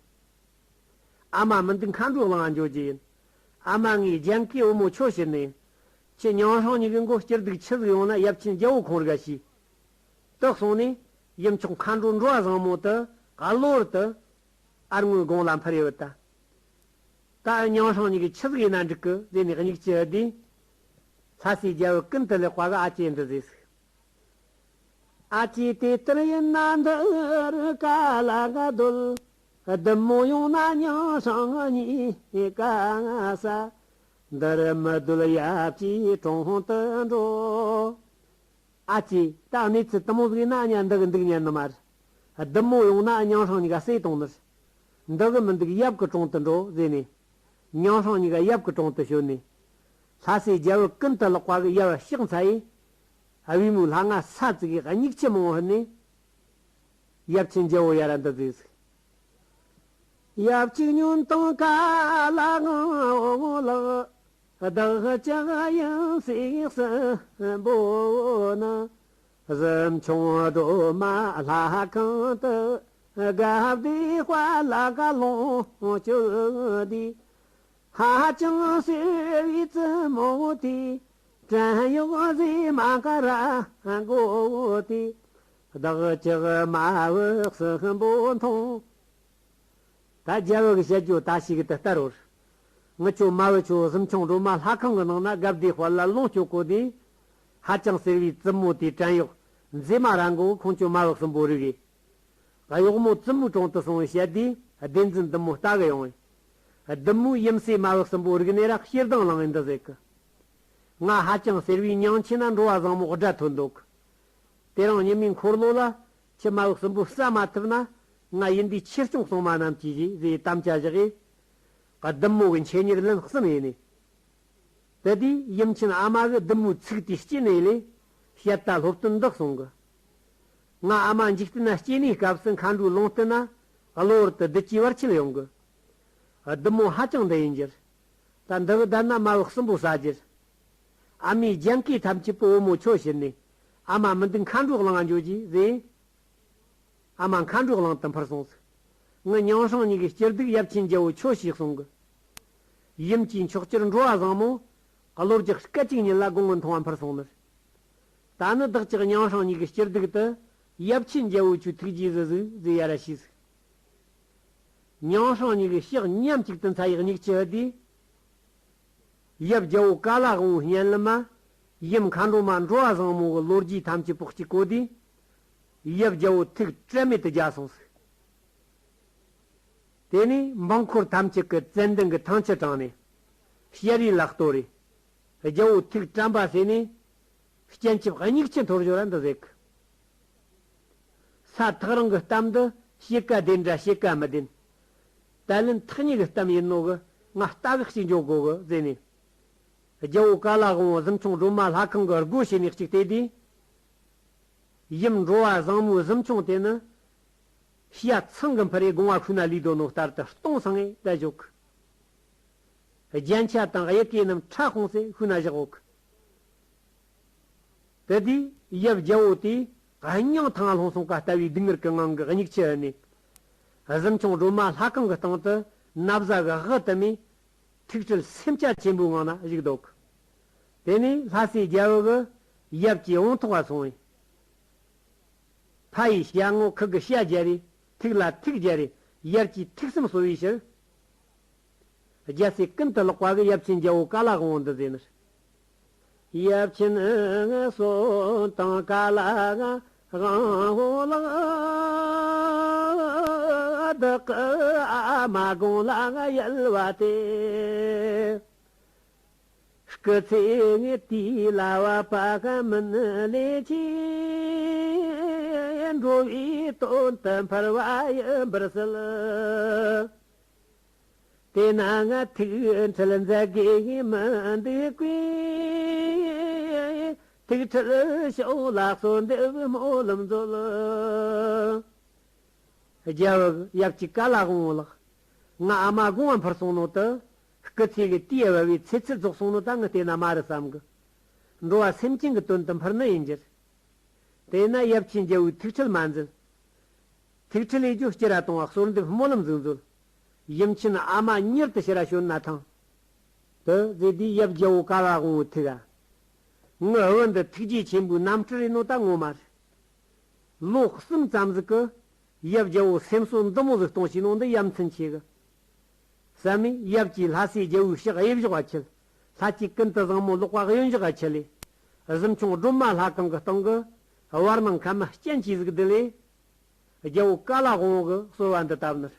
ཨ་མ་མི་འདུག་མཁའ་འགྲོའི་གླིང་ང་འགྱོ་རྒྱུ་ཡིན། ཨ་མ་ངའི་རྒྱན་གོས་བུ་མོ་ཁྱོད་བྱིན་ནས། ཁྱེད་མྱང་སྲང་གཉིས་ཀྱི་མགོ་སྐྱུར་སྡུག་ཆི་ཟིག་ཡོང་ན་ཡབ་ཆེན་རྒྱལ་བོ་ཁོང་རིག་ག་ཞུས། དེ་གསུངས་ནས་ཡུམ་མཆོག་མཁའ་འགྲོ་འགྲོ་བ་བཟང་མོ་དེ་གློ་བུར་དུ་ཨར་ངོའི་དགུང་ལ་འཕུར་ཡོད་ད། ད་མྱང་སྲང་གཉིས་ཀྱིས་ཆི་ཟིག་ཡིན་ན་འགྲིག་གི་ཟེར་ནས་སྙིགས་ཆུ་ཧུད་དེ། ལྷ་སྲས་རྒྱལ་བུ་ཀུན་ཏུ་ལེགས་པ་གིས་ཨ་ཅེ་འདི་ཟེར་ཟིག་ཨ་ཅེ་དེ་ལྟར་ཡིན་ན་འདི་རུ་ག་ལ་ག་སྡོད། བདུད་མོ་ཡོང་ན་མྱང་སྲང་གཉིས་ཀ་ཟ། འདི་རུ་མི་སྡོད་ཡབ་ཀྱི་དྲུང་དུ་འགྲོ། ཨ་ཅེ། ད་གནས་ཚུལ་དེ་མོ་ཟིག་ཡིན་ན་ཉན་འདི་གི་འདུག་ཉན་ནི་མ་རེད། བདུད་མོ་ཡོང་ན་མྱང་སྲང་གཉིས་ཀ་བསད་གཏོང་ནི་རེད། འདི་གི་མི་འདུག་ཡབ་གི་དྲུང་དུ་འགྲོ་ཟེར་ནས། མྱང་སྲང་གཉིས་ཀ་ཡབ་གི་དྲུང་དུ་བྱོན་ནས། ལྷ་སྲས་རྒྱལ་བུ་ཀུན་ཏུ་ལེགས་པ་གིས་ཡབ་གཤེགས་ཚར་ཡིས། བུ་མོའི་ལྷ་ང་ས་བཙུགས་ཡིས་སྙིགས་ཆུ་མང་བོ་ཧུད་ནས། ཡབ་ཆེན་རྒྱལ་བོ་ཡར་ར་འདི་ཟེར་ཟིག་ཡབ་གཅིག་ཉོན་དང་ཀ་ལ་འོང་ལགས། བདག་ཅག་ཡང་སྲས་གསུམ་པོ་ནི། གཟིམ་ཆུང་སྒྲོལ་མ་ལྷ་ཁང་དུ། དགའ་བདེ་དཔལ་ལ་ཀ་ལོངས་སྤྱོད་དེ། ཧ་ཅང་གསེར་བའི་བཙུན་མོ་དེ། བྲན་གཡོག་གཟིགས་མ་ཀ་ར་མགོ་དེ། བདག་ཅག་མ་བུ་གསུམ་པོ་མཐོང་། ད་རྒྱལ་བུ་གི་བཤད་རྒྱུ་ད་ཞིག་ཏུ་ལྟར་རོར། ངི་ཆོ་མ་བུ་ཆོ་གཟིམ་ཆུང་སྒྲོལ་མ་ལྷ་ཁང་གི་ནང་ན་དགའ་བདེ་དཔལ་ལ་ལོངས་སྤྱོད་གོ་དེ། ཧ་ཅང་གསེར་བའི་བཙུན་མོ་དེ་བྲན་གཡོག་མཛེས་མ་ར་མགོ་ཁོང་ཆོ་མ་བུ་གསུམ་པོ་རིག་གི། གཡོག་མོ་བཙུན་མོའི་དྲུང་དུ་སོང་བའི་བཤད་དེ་བདེན་རྫུན་བདུད་མོ་ལྟ་གི་ཡོང་བས། བདུད་མོས་ཡུམ་སྲས་མ་བུ་གསུམ་པོ་རིག་ནས་ར་ཞེ་སྡང་ལངས་ཡིན་འདི་ཟེར་གི། ང་ཧ་ཅང་གསེར་བའི་མྱང་ཆེ་ན་འགྲོ་བ་བཟང་མོ་དགྲ་ཐོན་འདུག། དེ་རིང་ཉི་མའི་འཁོར་ལོ་ལ་ཁྱི་མ་བུ་གསུམ་པོ་བསད་མ་ཐུབ་ན། ང་ཡིན་འདི་ཆོས་སྐྱོང་སྲུང་མ་རྣམས་ཀྱིས་བཞེས་ཟེར་དམ་བཅའ་བཞག་གི། བདུད་མོ་གི་མཆེད་གཉེར་ལན་གསུམ་ཡིན་ནས། དེ་དུས་ཡུམ་ཆེན་ཨ་མ་གིས་བདུད་མོའི་ཚིག་དེ་བརྗེད་ནས་ལས། བཤད་ད་སློབ་སྟོན་འདི་གསུང་གི། ང་ཨ་མ་འཇིག་རྟེན་ན་སྐྱེས་ནས་སྐབས་སུ་མཁའ་འགྲོའི་ལུང་བསྟན་ན། གློ་བུར་དུ་བདུད་ཀྱི་བར་ཆད་ཡོང་གི། བདུད་མོ་ཧ་ཅང་འདི་ཡིན་རྒྱུར། ད་འདི་བུ་བདར་ན་མ་བུ་གསུམ་པོ་ཟ་རྒྱུར། ཨ་མའི་རྒྱན་གོས་ཐམས་ཅད་པོ་བུ་མོ་ཁྱོད་བྱིན་ནས། ཨ་མ་མི་འདུག་མཁའ་འགྲོའི་གླིང་ང་འགྱོ་རྒྱུ་ཟེར། ཨ་མ་མཁའ་འགྲོའི་གླིང་དུ་འཕུར་སོང་ཟིག། ངི་མྱང་སྲང་གཉིས་ཀྱི་སྐྱིད་སྡུག་ཡབ་ཆེན་རྒྱལ་བོ་ཁྱོད་ཤེས་གསུང་གི། ཡུམ་གྱིས་མཆོག་གྱུར་འགྲོ་བ་བཟང་མོ། གློ་རྒྱག་སྐད་ཅིག་ཉིད་ལ་དགུང་ངི་མཐོང་བ་འཕུར་སོང་ནི། ད་ནི་བདག་ཅག་མྱང་སྲང་གཉིས་ཀྱི་སྐྱིད་སྡུག་ཏུ། ཡབ་ཆེན་རྒྱལ་བོ་ཁྱོད་ཐུགས་རྗེས་གཟིགས་གཟིགས་ཟེར་ཡར་ར་ཞུས་ཟིག། མྱང་སྲང་གཉིས་ཀྱི་ཕྱག་མཉམ་གཅིག་ཏུ་འཚལ་ཡག་མྱིག་ཆུ་ཧི་དེ། ཡབ་རྒྱལ་བོ་ཀ་ལ་དབང་བོའི་སྙན་ལམ་མ། ཡུམ་མཁའ་འགྲོ་མ་འགྲོ་བ་བཟང་མོ་གི་ལོ་རྒྱུས་ཐམས་ཅད་པོ་གཅིག་གོ་དུས། ཡབ་རྒྱལ་བོ་ཐུགས་དྲན་མེད་དུ་རྒྱ་སོང་ཟིག། དེ་ནས་འབངས་འཁོར་ཐམས་ཅད་ཀྱིས་ཙན་དན་གྱི་ཐང་ཆུ་དྲངས་ནས། ཞལ་རས་ལ་གཏོར་རེ། རྒྱལ་བོ་ཐུགས་དྲན་པ་ཟེར་ནས། སྤྱན་ཆབ་མྱིག་ཆུ་འཐོར་བཞོ་ར་འདི་ཟེར་གི། ས་ཐག་རིང་གི་གཏམ་འདི་ཕྱེད་ཀ་བདེན་འདྲ་ཕྱེད་ཀ་མི་བདེན། ད་ལན་ཐག་ཉེ་གི་གཏམ་ཡིན་ནོ་གི། ང་རྟ་གི་གཅིག་འཇོག་དགོ་གི་ཟེར་ནས། རྒྱལ་བོ་ཀ་ལ་དབང་བོ་གཟིམ་ཆུང་སྒྲོལ་མ་ལྷ་ཁང་གི་སྒོ་ཕྱེ་ནས་གཅིག་བལྟས་དུས། ཡུམ་འགྲོ་བ་བཟང་མོའི་གཟིམ་ཆུང་དེ་ནི། བྱ་ཚང་གི་འཕུར་རེ་དགུང་བ་ཤུལ་ན་ལུས་དོ་ནོ་ལྟར་དུ་སྟོང་སང་ངེ་བསྡད་བཞག་གི། རྒྱན་ཆ་དང་དབྱུག་གུ་རྣམས་ཁྲ་ཧོང་སེ་ཤུལ་ན་བཞག་འོག་གི། དེ་དུས་ཡབ་རྒྱལ་བོ་དེས་སྙིང་ཐང་ལྷུང་སོང་ཀ་ལྟ་བུའི་སྡུག་བསྔལ་གྱི་ངང་གིས་མྱིག་ཆུ་ནས། གཟིམ་ཆུང་སྒྲོལ་མ་ལྷ་ཁང་གི་སྟེང་དུ་ན་བཟའ་གི་དབུ་དུ་མས། ཐུགས་ཁྲལ་སེམས་རྒྱ་ཆེན་པོའི་ངང་ན་བཞུགས་འདུག། དེ་ནས་ལྷ་སྲས་རྒྱལ་བུ་གིས་ཡབ་ཀྱི་བང་ཐོག་ག་སོང་བས། ཕ་ཡི་ཞྭ་ངོ་ཁུ་གི་ཞྭ་རྒྱ་རེ། ཐུགས་ལ་ཐུགས་རྒྱ་རེ། ཡར་གྱི་ཐུགས་བསམ་གསོལ་བའི་ཕྱིར། རྒྱལ་སྲས་ཀུན་ཏུ་ལེགས་པ་གི་ཡབ་ཆེན་རྒྱལ་བོ་ཀ་ལ་དབང་བོ་འདི་ཟེར་ནི། ཡབ་ཆེན་གསུམ་དང་ཀ་ལ་དབང་བོ་ལགས། བདག་གི་ཨ་མ་དགུང་ལ་ཡལ་བ་དེ། སྐུ་ཚེ་ངས་དེའི་ལ་བ་པ་ག་མིན་ལས་ཆེ། འགྲོ་བའི་དོན་དུ་འཕུར་བ་ཡིན་པར་གསལ། དེས་ན་ང་ཐུགས་ཁྲལ་མཛད་དགོས་མི་འདུག་གས། ཐུགས་ཁྲལ་ཤོག་ལ་གསོལ་འདེབས་སྨོན་ལམ་མཛོད། རྒྱལ་བུ་ཡབ་ཀྱི་ཀ་ལ་དབང་བོ་ལགས། ང་ཨ་མ་དགུང་བ་འཕུར་སོང་ནོ་དུ། སྐུ་ཚེ་གི་དུས་བབ་བའི་ཚེ་ཚད་རྫོགས་སོང་ནོ་ད་ངི་བལྟས་ན་མ་རེད་བསམ་གི། འགྲོ་བ་སེམས་ཅན་གྱི་དོན་དུ་འཕུར་ནི་ཡིན་རྒྱུར། དེས་ན་ཡབ་ཆེན་རྒྱལ་བོའི་ཐུགས་ཁྲལ་མ་མཛད། ཐུགས་ཁྲལ་ལས་རྒྱུ་སྐྱུར་ར་གཏོང་བ་གསོལ་འདེབས་སྨོན་ལམ་ཟིག་མཛོད། ཡུམ་ཆེན་ཨ་མ་མྱུར་དུ་ཕྱིར་ར་བྱོན་ན་ཐང་། དུ་ཟེར་དུས་ཡབ་རྒྱལ་བོ་ཀ་ལ་དབང་བོའི་ཐུགས་ཨ། ངི་བུ་འདི་ཐུགས་རྗེ་ཆེན་པོའི་རྣམ་སྤྲུལ་རེད་ནོ་ད་ངོ་མ་རེད། ལོ་གསུམ་ཙམ་ཟིག་གི་ཡབ་རྒྱལ་བོ་སེམས་གསོ་འདི་མོ་ཟིག་གཏོང་ཤེས་ནོ་འདི་ཡ་མཚན་ཆེ་གི། བསམ་མེད་ཡབ་ཀྱིས་ལྷ་སྲས་རྒྱལ་བོའི་ཕྱག་གཡས་བཞོག་ག་ཁྱེར། ལྷ་སྐྱིད་ཀུན་ཏུ་བཟང་མོ་ལག་པ་གཡོན་བཞོག་ག་ཁྱེར་ལས། གཟིམ་ཆུང་སྒྲོལ་མ་ལྷ་ཁང་གི་སྟེང་གི་བར་སྣང་ཁ་མ་སྤྱན་གྱིས་གཟིགས་དུས་ལས། རྒྱལ་བོ་ཀ་ལ་དབང་བོ་གི་གསོལ་བ་འདི་བཏབ་ནི།